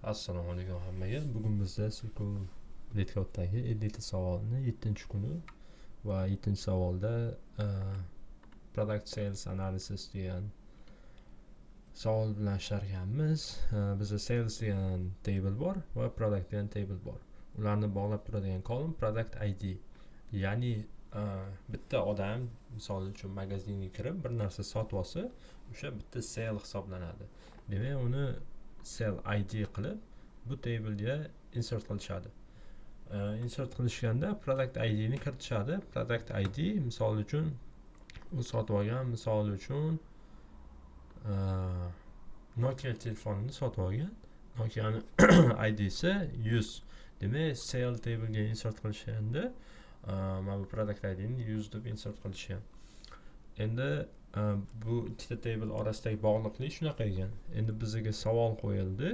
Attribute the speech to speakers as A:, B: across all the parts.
A: Assalomu alaykum hammaga. Bugun bizda SQL LeetCode'dagi 50 ta savolni 7-kuni va 7-savolda Product Sales Analysis degan savol bilan ishlar ekanmiz. Bizda sales degan table bor va product degan table bor. Ularni bog'lab turadigan column product ID. Ya'ni bitta odam misol uchun magazinga kirib bir narsa sotib olsa, o'sha bitta sale hisoblanadi. Demak, uni sale ID qilib bu table'ga insert qilishadi. Insert qilishganda product ID ni kiritishadi. Product ID misol uchun u sotib olgan, misol uchun Nokia telefonini sotib olgan. Nokia'ni IDsi 100. Demak, sale table'ga insert qilishganda mana bu product IDni 100 deb insert qilishgan. Endi bu ikkita table orasidagi bog'liqlik shunaqa ekan. Endi bizga savol qo'yildi.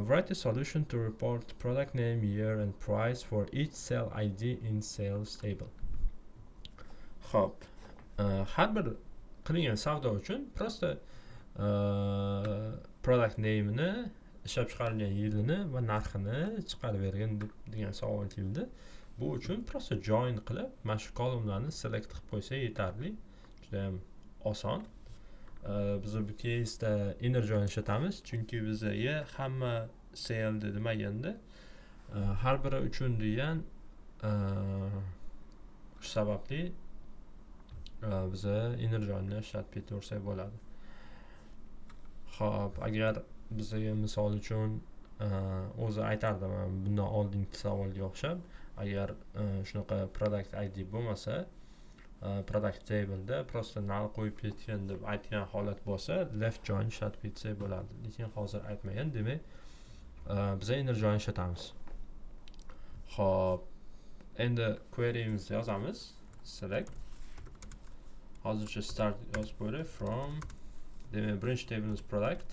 A: Write a solution to report product name, year and price for each cell ID in sales table. Xo'p, har bir qilingan savdo uchun просто product name'ini, ishlab chiqarilgan yilini va narxini chiqarib bergin degan savol keldi. Bu uchun просто join qilib, mana shu columnlarni select qilib qo'ysa yetarli. Juda ham oson. Biz bu case'da inner join ishlatamiz, chunki bizga hamma sale demaganda, har biri uchun degan, shu sababli biza inner joinni ishlatib ketaversak bo'ladi. Xo'p, agar bizga misol uchun o'zi aytardim bundan oldingi savolga o'xshab, agar shunaqa product ID bo'lmasa, product table'da просто null qo'yib ketgan deb aytgan holat bo'lsa, left join ishlatib ketsak bo'ladi. Lekin hozir aytmagan, demak, biza inner join ishlatamiz. Xo'p, endi query'mizni yozamiz. Select. Hozircha start yozib qo'yaylik. From, demak, birinchi table'imiz product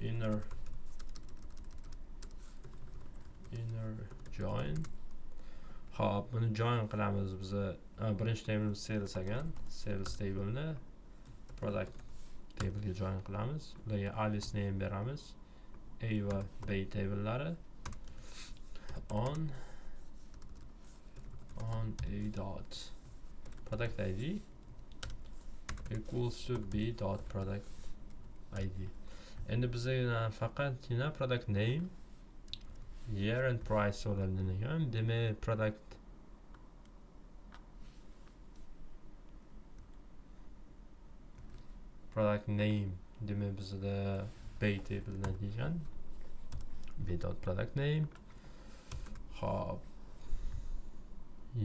A: inner join. Xo'p, buni join qilamiz biza. Birinchi table'imiz sales ekan. Sales table'ni product table'ga join qilamiz. Ularga alias name beramiz. A va B table'lari on A dot product ID equals to B dot product ID. Endi bizga faqatgina product name, year and price so'ralgan ekan. Demak, product name demak bizda B table'dan kelgan. B dot product name. Xo'p.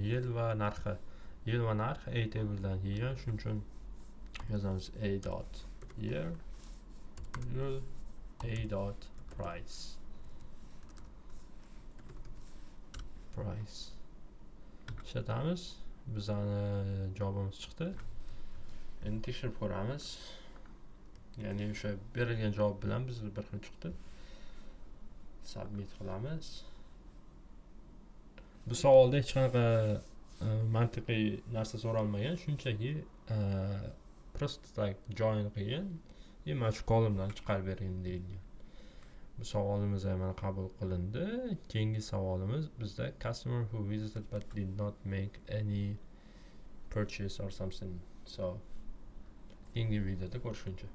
A: Yil va narxi. Yil va narx A table'dan kelgan. Shuning uchun yozamiz A dot year, A dot price. Price. Ishlatamiz. Bizani javobimiz chiqdi. Endi tekshirib ko'ramiz. Ya'ni o'sha berilgan javob bilan bizga bir xil chiqdi. Submit qilamiz. Bu savolda hech qanaqa mantiqiy narsa so'ralmagan, shunchaki просто так join qilgin и mana shu columndan chiqarib bergin deyilgan. Bu savolimiz ham mana qabul qilindi. Keyingi savolimiz bizda customer who visited but did not make any purchase or something. So keyingi videoda ko'rishguncha.